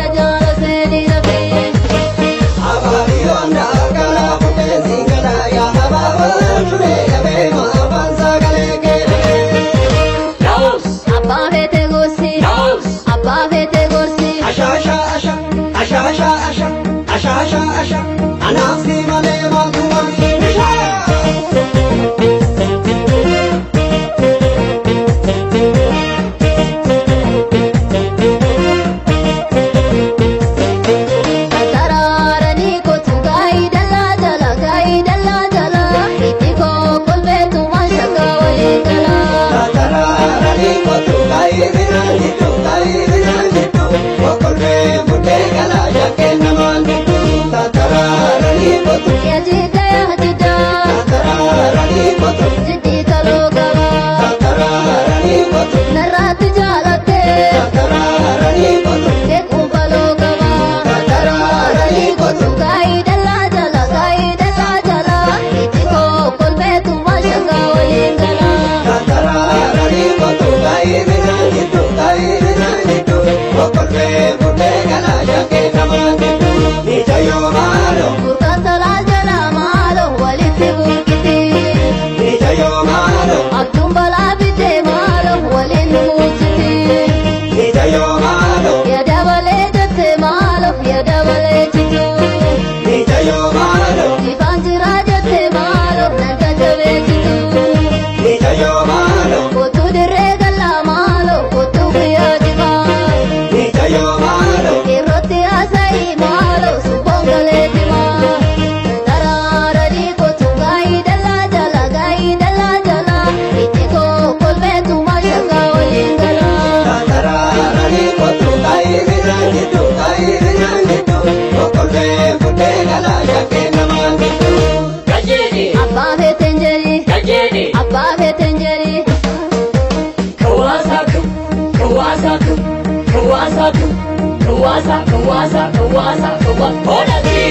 na jaala seenii rafee. Naus! Abbaa feete gorsi. Naus! Abbaa feete gorsi. Asha asha asha asha asha asha asha asha asha anaaf si malee maaltu waliin ishaa. Taraaranii kootu gaayii dallaa jala gaayii dallaa jala itti koo kolbeetu waan shakka waliin gala. Tatararanii kootu gaayii biraan jiddu gaayii biraan jiddu okkolfee buddee galaa shakkeen namaan jiddu. Tatararanii kootu Yaajidda yaajidda tatararanii kootu jiddii kaloo qaba tatararanii kootu narraatti jaalattee tatararanii kootu beekuu baloo qaba. tatararanii kootu. Gaayii dallaa jala gaayii dallaa jala itti koo kolbeetu waan shakka waliin gala. Tatararanii kootu gaayii biraan jiddu gaayii biraan jiddu okkolfee buddee galaa shakkeen namaan jiddu. Miicayyoo maaloo Burqaan tolaa jala maaloo walitti burqiti. miicayyoo maaloo Abjuun balaa bitee maaloo waliin muujiti. miicayyoo maaloo. Yaada balee jettee maaloo yaada balee jitu. Miicayyoo maaloo Ifaan jiraa jettee maaloo nan jajjabeessitu. miicayyoo maaloo Kootuu dirree galaa maaloo kootuu guyyaa jimaa. miicayyoo maaloo Yerootti haasa'ii maaloo suuqoon galee jimaa. Daraaranii kootuu gaayii dallaa jala gaayii dallaa jala itti koo kolbeetu maashaka waliin galaa. Tatararanii kootu gaayii biraan jiddu gaayii biraan jiddu okkolfee buddee galaa shakkeen namaan jiddu. Gajeeni! Abbaa feeteen jedhi Gajeeni! abbaa feeteen jedhi. Kawaasaku! Kawaasaku! Kawaasaku! Kawaasa! Kawaasa! Kawaasa! Kawaasa! Hoodhati!